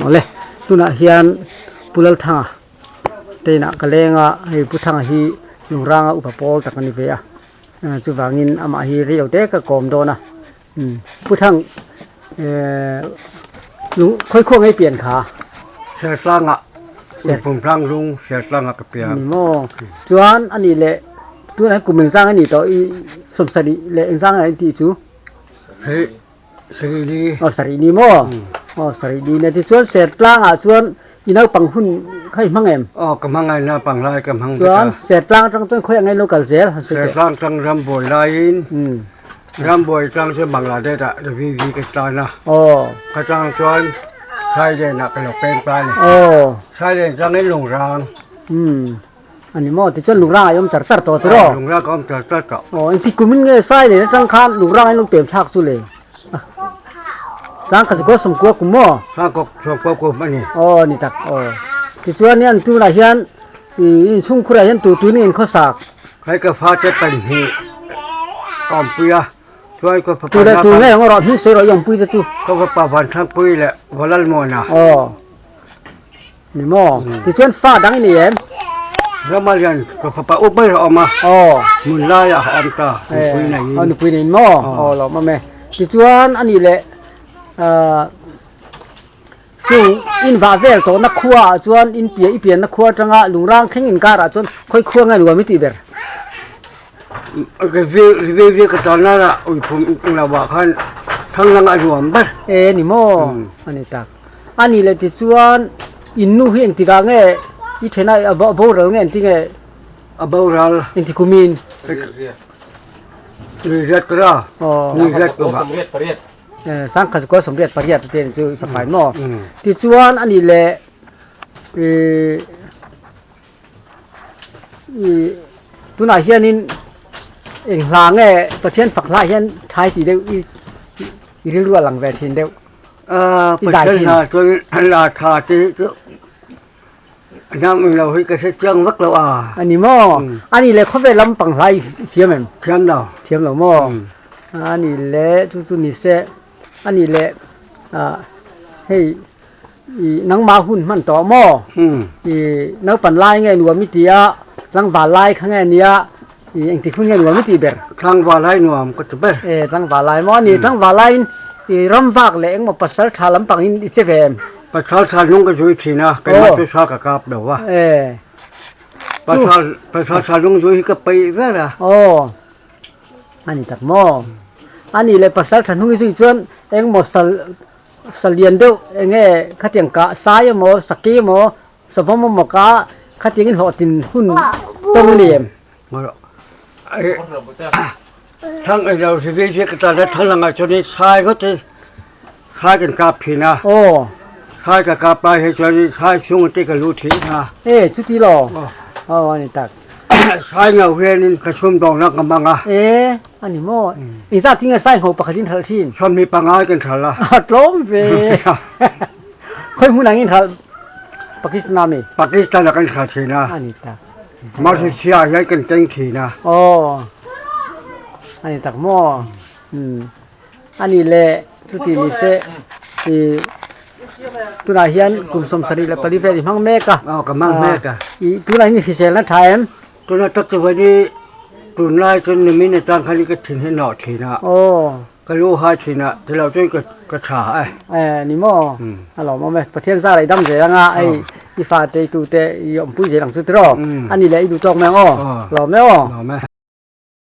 Awle tunah hian Pu Lalthanga te inah ka leng a hei Pu Thanga hi Lungranga upa pawl tak a ni ve a chuvangin amah hi rei lo te ka kawm dawn a Pu Thang ehh lung khawi khuang ei pian kha? Sertlangah Pumtlang lung Sertlangah ka pian. Ni maw chuan a nih leh tunah hian kum engzang a nih tawh i sawmsarih leh engzang a intih chu? Hei sarih ni. Aw sarih ni maw? Aw sarih ni nia tichuan Sertlangah chuan i naupang hun kha i hmang em? Aw ka hmang a i naupang lai ka hmang vek a. Chuan Sertlang atang chuan khawiah nge lo kal zel han sawi teh. Sertlang atang rambuai laiin rambuai atang chuan Bangladesh ah VV ka tan a. Aw. Ka tang chuan Thailand ah ka lo peng ta a ni. Aw. Thailand atangin Lungrang. A ni maw? Tichuan Lungrang ah i awm char char tawh tiraw? Aw, Lungrang ka awm char char tawh. Aw, engti kum in nge sai nen atang khan Lungrang ah in lo pem thlak chu le? Sangkhat zakua sawmkua kum maw? Sangkhat sawmkua kum a ni. Aw, ni tak, aw. Tichuan hian tunah hian i inchhungkhur ah hian tu tuin nge in khawsak? Hei ka fate pahnih ka awmpui a, chuan ka fapa Tu leh tu nge ang rawh hming sawi rawh i awmpui te chu? Ka fapa Vanthangpuii leh Valalmuana. Aw. Ni maw? Tichuan fa dang i nei em? Rama lian ka fapa up mai a awm a. Aw. Hmun laiah a awm ta, nupui neiin. Aw, nupui neiin maw? Aw, lawm awm e. Tichuan a nih leh chung in vah vel tawhna khuaah chuan in pian i pianna khua atanga lungrang thleng inkarah chuan khawi khua nge nuam i tih ber? Rive ka tan nana uiphum englo ah khan thanglang a nuam ber. E ni maw? A ni tak. A nih leh tichuan in nu hi engtikah nge i then a a boral nge engti nge? A boral. Engti kumin? Riat kara. Aw. Riat kumah. Sangkhat kua sawmriat pariat te chu i fafai maw? Tichuan a nih leh ih ih tunah hianin eng hla nge Pathian fak hla hian thai tih deuh i i rilru a lang ve thin deuh. Pathian hna chuan la tha te hi chu hnam eng lo hi ka hre chiang vak lo a. A ni maw? A nih leh khawvel lampang hla i thiam em? Thiam lo. Thiam lo maw? A nih leh chu chu ni se a nih leh hei i nangmah hun hman tawh maw? I naupan lai nge nuam i ti a, tlangval lai kha nge nia i engtik hun nge nuam i tih ber? Tlangval lai nuam ka ti ber. E tlangval lai maw a ni tlangval laiin i ram vak leh engmaw pasal tha lampang in i che ve em? Pasal tha hnung ka zui thin a, keimah chu sa ka kap lo a. E. Pasal pasal tha hnung zui hi ka peih ber a. Aw. A ni tak maw? A nih leh pasal tha hnung i zui chuan engmaw sal sal lian deuh enge khatiang kah sai emaw saki emaw Savawm awm awk a, khatiang in hlawhtlin hun tawng a ni em? Thang ei lo si vi si ka tan a thang lang ah chuan in sai ngawt hi sai kan kap thin a. Aw. Sai ka kap lai hi chuan in sai chhung te ka lu thin a. E chuti lo. Aw a ni tak. Sai ngau hian in ka chhum dawng na ka mang a. E a ni maw. Engzat tinge sai ngho pakhat in hralh thin? Sawmhnih pangai kan hralh a. A tlawm ve. Khawi hmun angin hralh Pakistan a mi? Pakistan ah kan hralh thin a. A ni tak. Malaysia ah hian kan keng thin a. Aw. A ni tak maw? Um. A nih leh chuti ni se i tunah hian kum 74 vel i hmang mek a. Aw ka hmang mek a. I tunah hian i hriselna tha em? Tunah tak chuan i tunlai chuan nimin atang khan ka thin hi a nawh thin a. Aw. Ka lu hai thin a, ti lo chuan ka tha e. E, ni maw? A lawmawm e. Pathian zar a i dam zel anga, hei i fate i tute i awmpui zel ang chu tiraw? A ni leh i duh tawk mai ang aw. Lawm e aw. Lawm e.